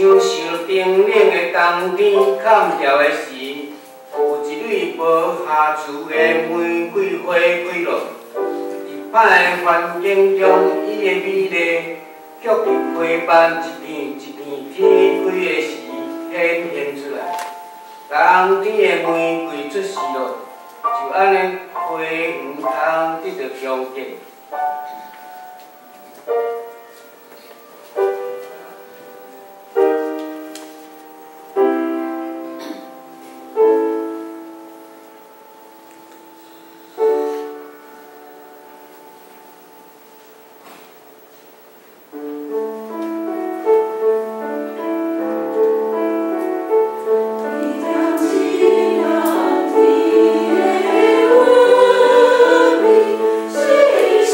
享受冰冷的冬天砍掉的時，有一蕊無瑕疵的玫瑰花開落。佇歹的環境中，伊的美麗卻佇花瓣一片一片展開的時顯現出來。冬天的玫瑰出世囉，就按呢花園通得著重建。一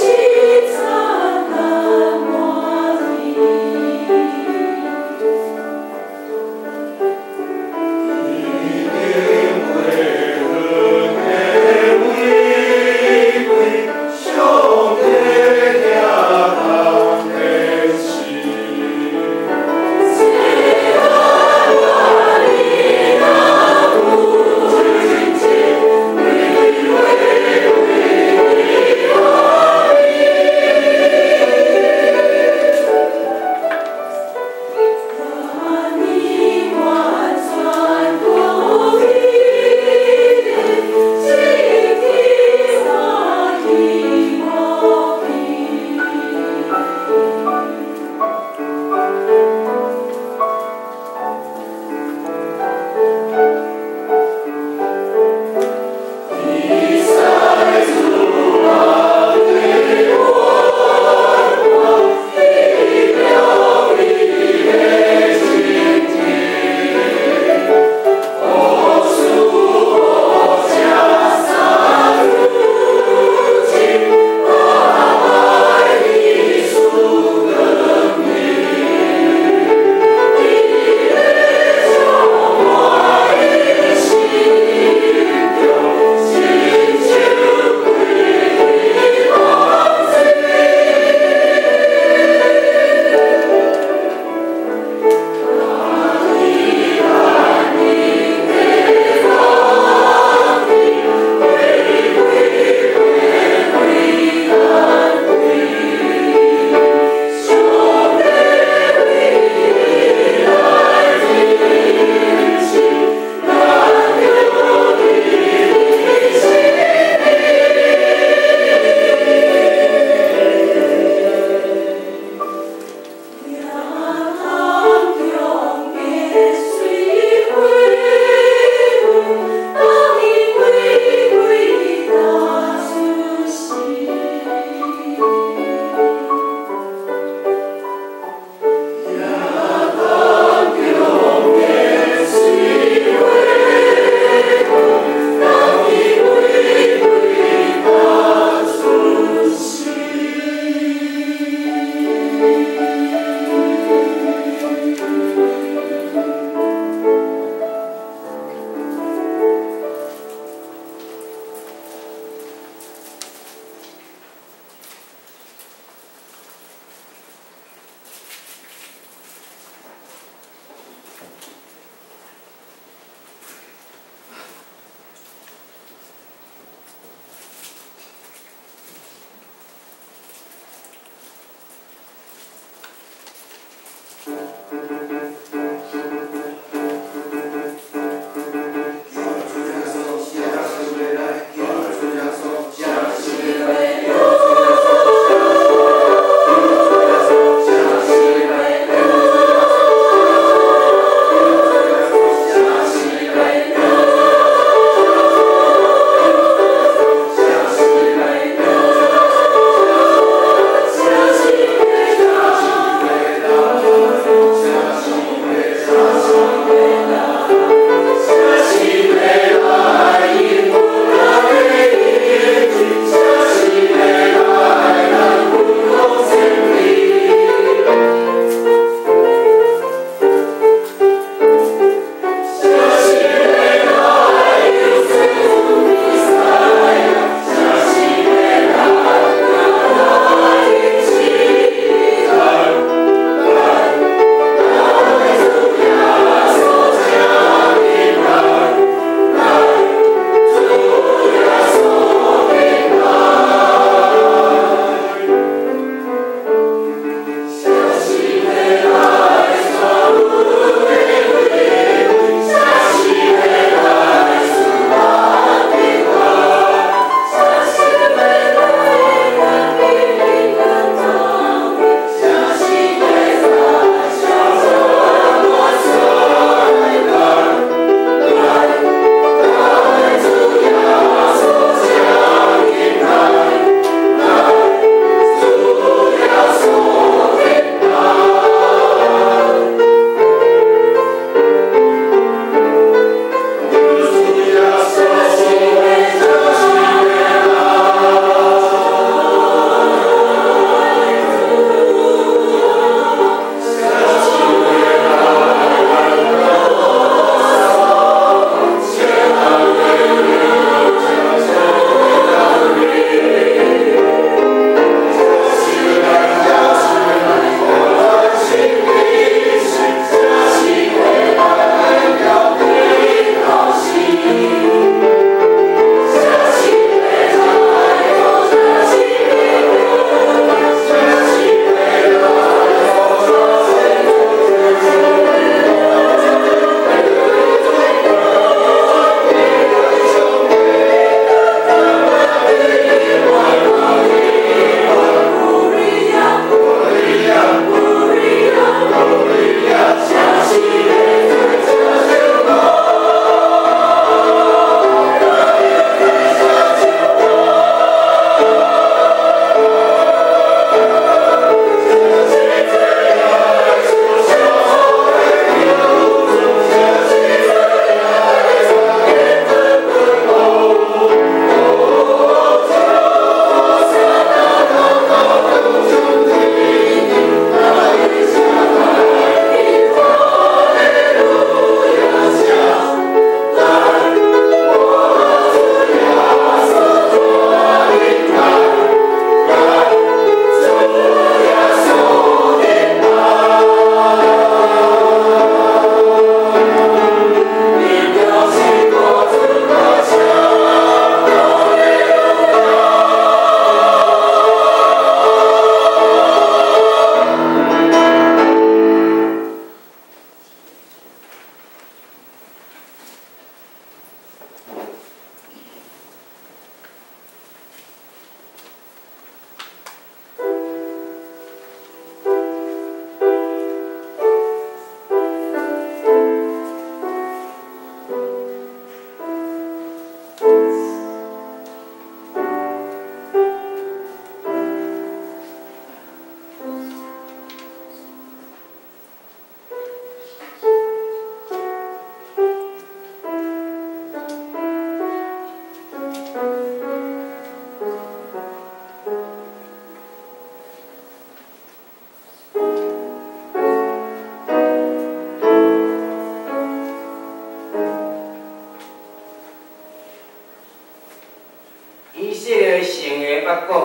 色列城的捌講，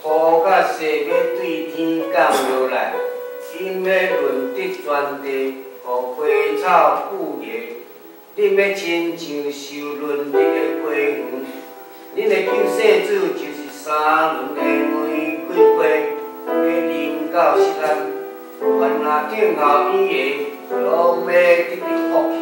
雨佮雪欲對天降落來，𪜶欲潤澤全地，予花草富芽。恁欲親像受潤澤的花園，恁的救世主就是沙崙的玫瑰花，欲臨到錫安，凡若等候伊的，攏欲得著福氣。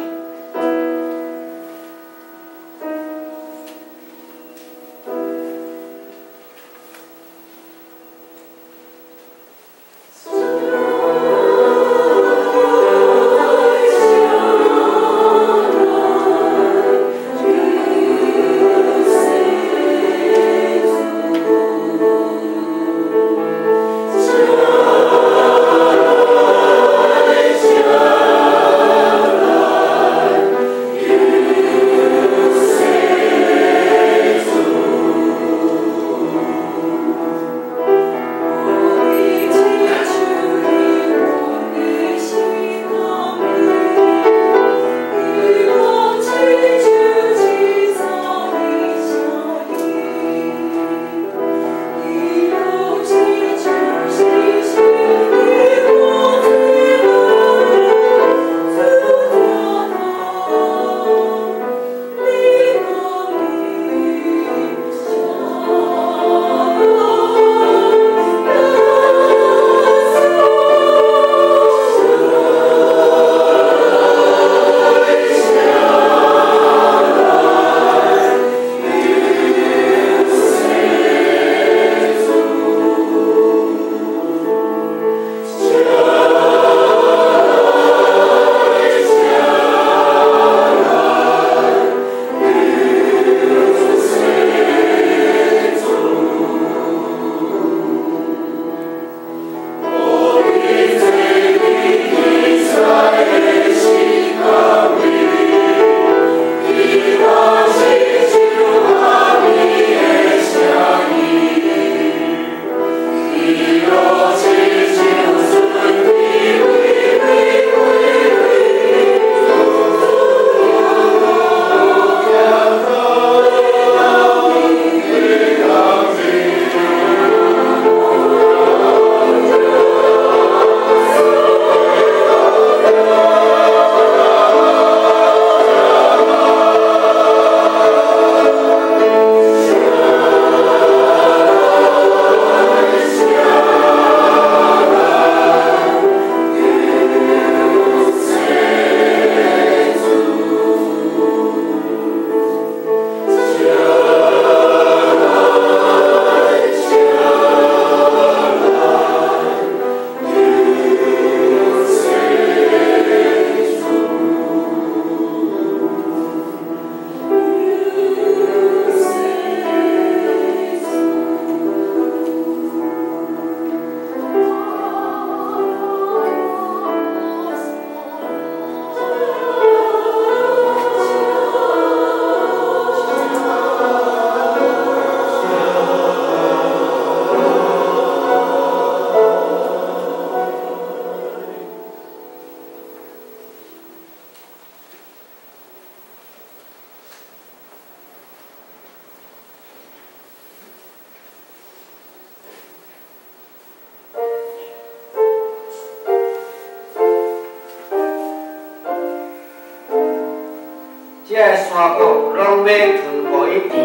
這个山谷攏欲吞予伊甜，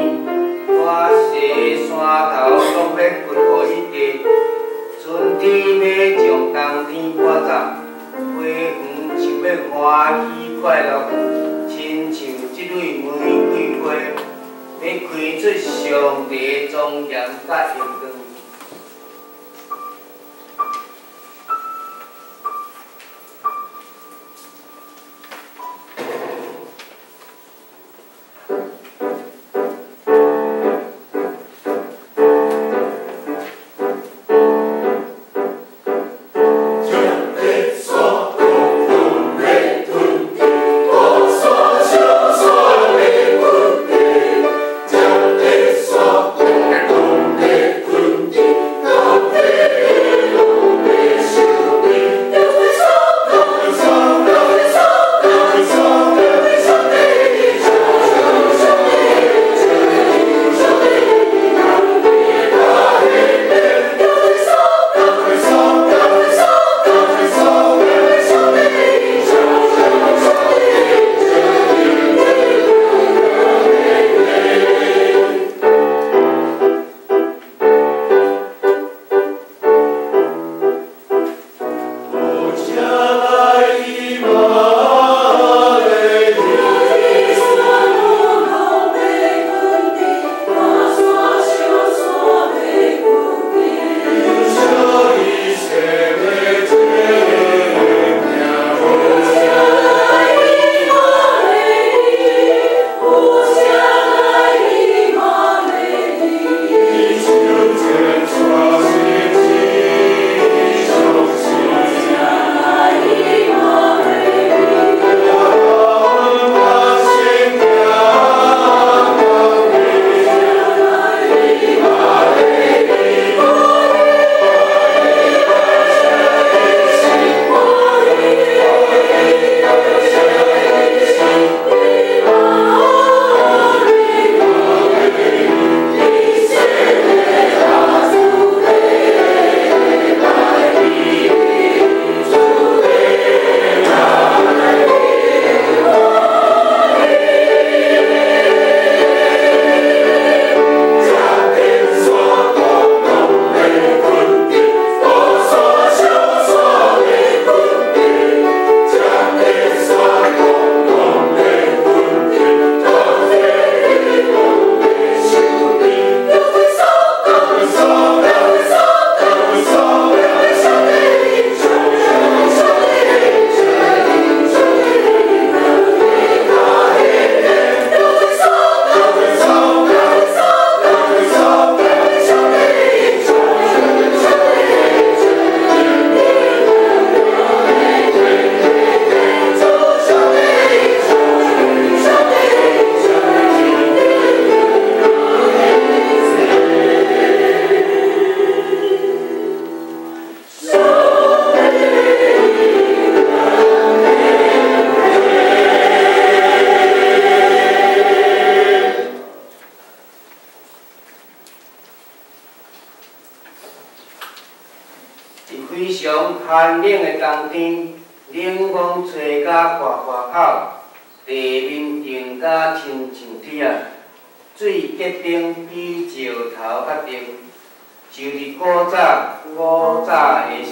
大細山頭攏欲掘予伊地。春天欲將冬天趕走，花園樹欲歡喜快樂，親像這蕊玫瑰花，欲開出上帝的莊嚴佮榮光。山佇非常寒冷的冬天，冷風吹甲破破口，地面凍甲親像鐵仔，水結冰比石頭較重。就佇古早古早的時。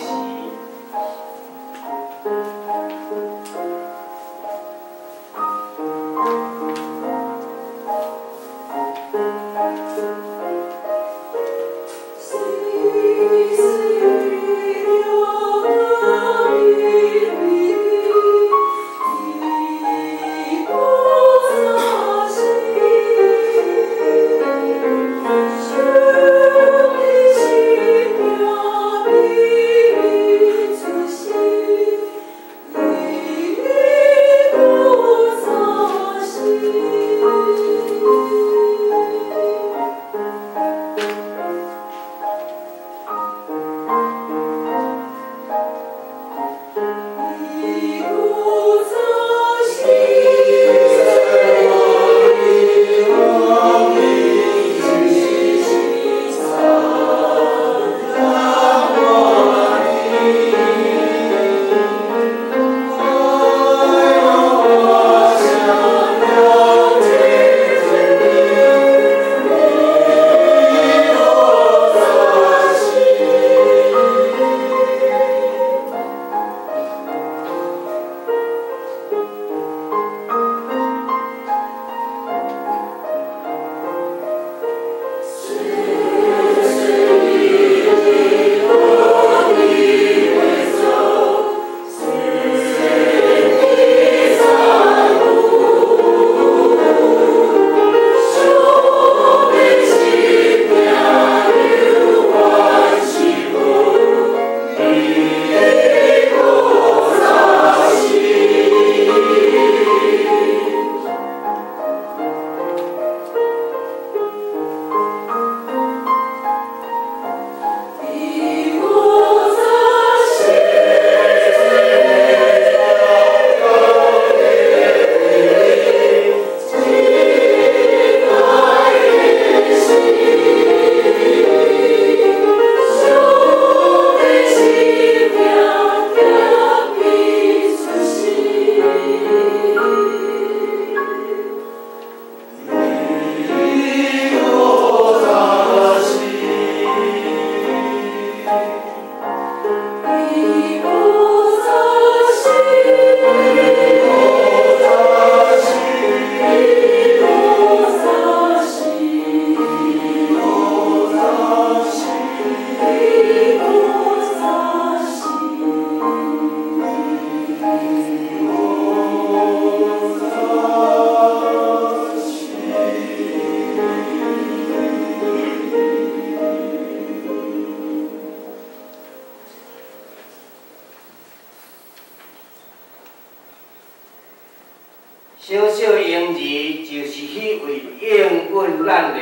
小小嬰兒就是彼位應允咱的，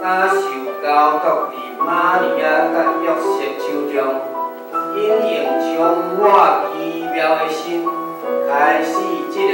敢受交託佇瑪利亞佮約瑟手中，因應充滿奇妙的心，開始這个